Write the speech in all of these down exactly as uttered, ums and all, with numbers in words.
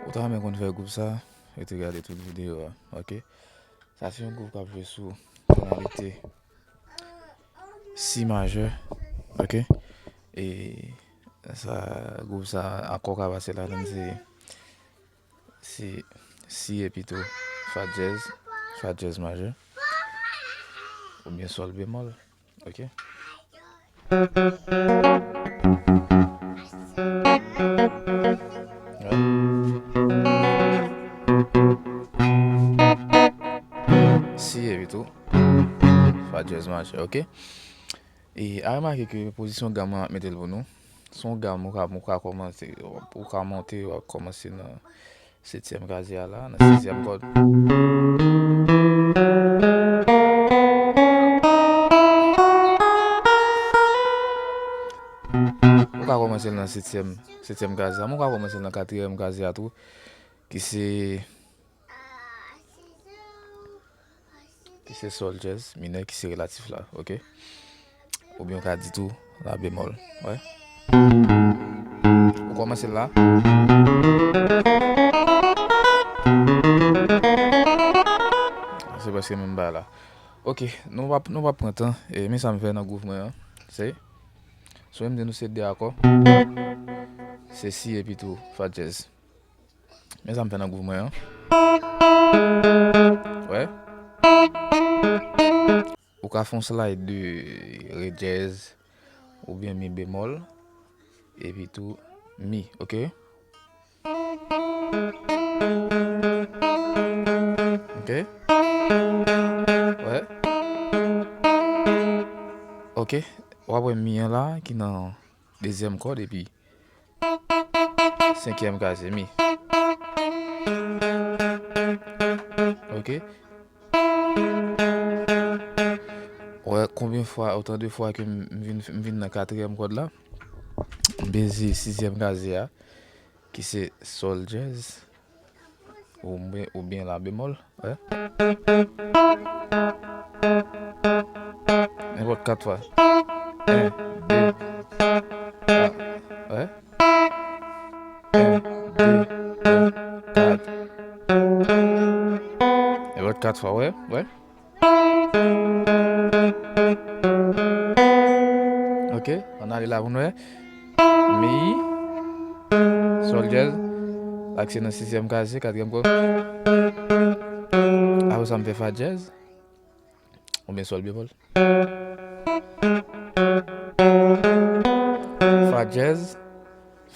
Ou ta renmen konn fè gwoup sa, rete gade tout videyo a, oke? Sa se yon gwoup k ap jwe sou tonalite si majè, oke? E sa, gwoup sa, akò k ap pase ladan l se, se si epi tou fa dyèz, fa dyèz majè, oubyen sòl bemòl, oke? Si epi tou fa dyèz majè, oke? E a remake ke pozisyon gam mwen ap mete l pou nou. Se yon gam ou ka, ou ka kòmanse, ou ka monte, w ap kòmanse nan setyèm kazye a la, nan sizyèm kòd. Ou ka kòmanse l nan setyèm, setyèm kazye a, men ou ka kòmanse l nan katriyèm kazye a tou, ki se, ki se sòl dyèz minè, ki se relatif la, oke? Oubyen w ka di tou la bemòl. Wè. Ou kòmanse la. Se prèske menm bagay la. Oke, nou p ap, nou p ap pran tan. E, men sa m fè nan gwouv mwen an. Se, sou menm di nou se de akò. Se si epi tou fa dyèz. Men sa m fè nan gwouv mwen an. Wè. Ou ka fè yon slide de re dyèz oubyen mi bemòl, epi tou mi, oke? Oke? Wè. Oke. W ap wè mi an la ki nan dezyèm kòd epi senkyèm kazye mi. Oke. Wè konbyen fwa, otan de fwa ke m, m vin, m vin nan katriyèm kòd la. M peze sizyèm kazye a, ki se sòl dyèz, oubyen, oubyen la bemòl. Wè. Nenpòt kat fwa. En, de, twa. Wè. En, de, twa, kat. Nenpòt kat fwa, wè, wè. Oke, ann ale la pou nou wè. Mi, sòl dyèz, la ki se nan sizyèm kazye, katriyèm kòd. Apre sa, m fè fa dyèz, oubyen sòl bemòl. Fa dyèz,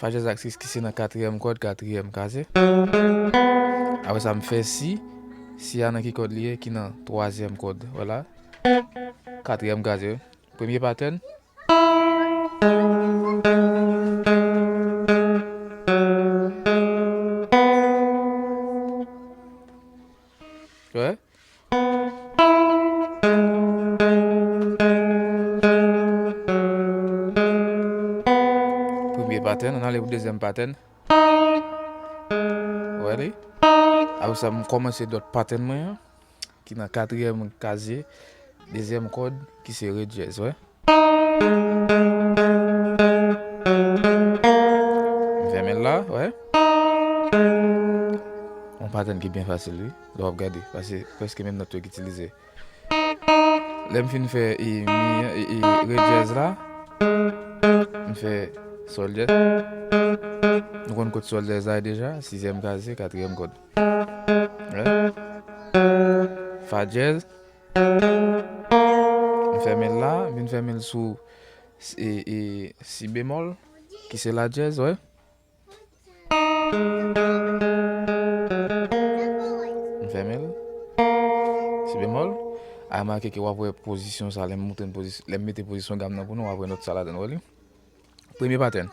fa dyèz ak sis ki se nan katriyèm kòd, katriyèm kazye. Apre sa, m fè si, si a nan ki kòd li ye, ki nan twazyèm kòd. Vwala. Katriyèm kazye. Premye patèn. Wè. Premye patèn, ann ale pou dezyèm patèn. Wè li. Apre sa, m kòmanse dòt patèn mwen an, ki nan katriyèm kazye, dezyèm kòd, ki se re dyèz, wè. M fèmen l la, wè. Yon patèn ki byen fasil, wi. Lè w ap gade, paske prèske menm nòt yo k itilize. Lè m fin fè e mi, e, e re dyèz la, m fè sòl dyèz. Nou konn kot sòl dyèz la ye deja, sizyèm kazye, katriyèm kòd. Wè. Fa dyèz. M fèmen l la, m vin fèmen l sou s-, e, e, si bemòl, ki se la dyèz, wè. M fèmen l. Si bemòl. A remake ke w ap wè pozisyon sa, lè m montre n pozis-, lè m mete pozisyon gam nan pou nou, w ap wè nòt sa ladan l, wè li. Premye patèn. Wè.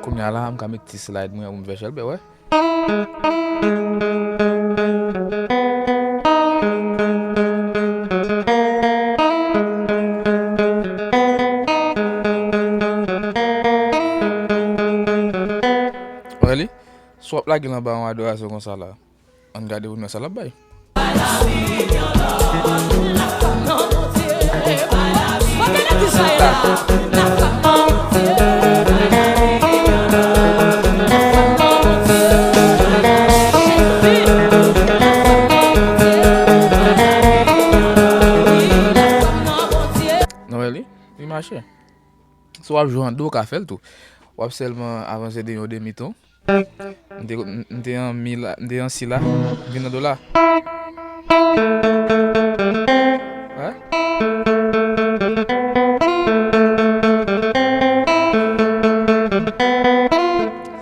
Kounye a la, m ka met ti slide mwen pou m fè chèlbè, wè. Wè. Si w ap lage l anba yon adorasyon konsa la, ann gade pou n wè sa l ap bay. Nou wè li? Li mache. Si w ap jwe an do, w ka fè l tou. W ap sèlman avanse de yon demi ton. M te, m te an mi la, m te an si la, m vin nan do la. Wè?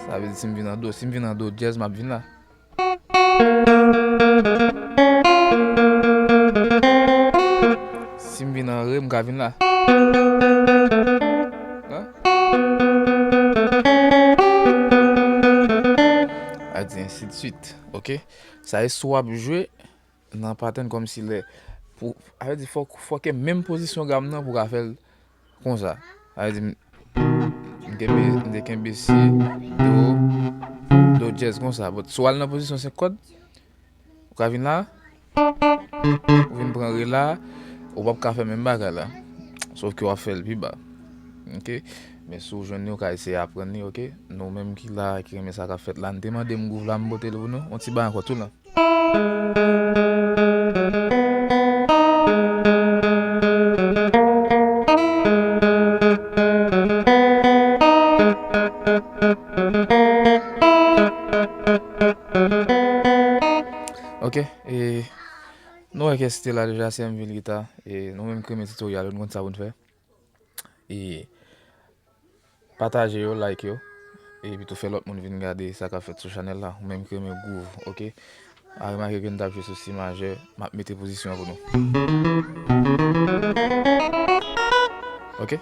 Sa vle di si m vin nan do, si m vin nan do dyèz, m ap vin la. Si m vin an re, m ka vin la. Hein? A di ensi de suite, ok? Sa e si w ap jwe nan patèn kòmsi lè pou, a vle di fò, fò ke menm pozisyon gam nan pou w ka fè l konsa. Sa vle di m, m kenbe, m te kenbe si, do, do dyèz konsa. But si w al nan pozisyon senk kòd, ou ka vin la, ou vin pran re la, ou p ap ka fè menm bagay la. Sòf ke w ap fè l pi ba. Ok? Men si w jwenn li, ou ka eseye aprann li, ok? Nou menm ki la, ki renmen sa k ap fèt la, n te mande m gwouv la, m pote l pou nou. On ti bagay ankò tou la. Ok, e nou wè ke Stella deja se M V L Guitar, e nou menm ki renmen tutorial yo, nou konn sa pou n fè. E pataje yo, like yo, epi tou fè lòt moun vin gade sa k ap fèt sou chanèl la, ou menm ki renmen gwouv, ok? A remake ke n t ap jwe sou si majè, m ap mete pozisyon an pou nou. Ok?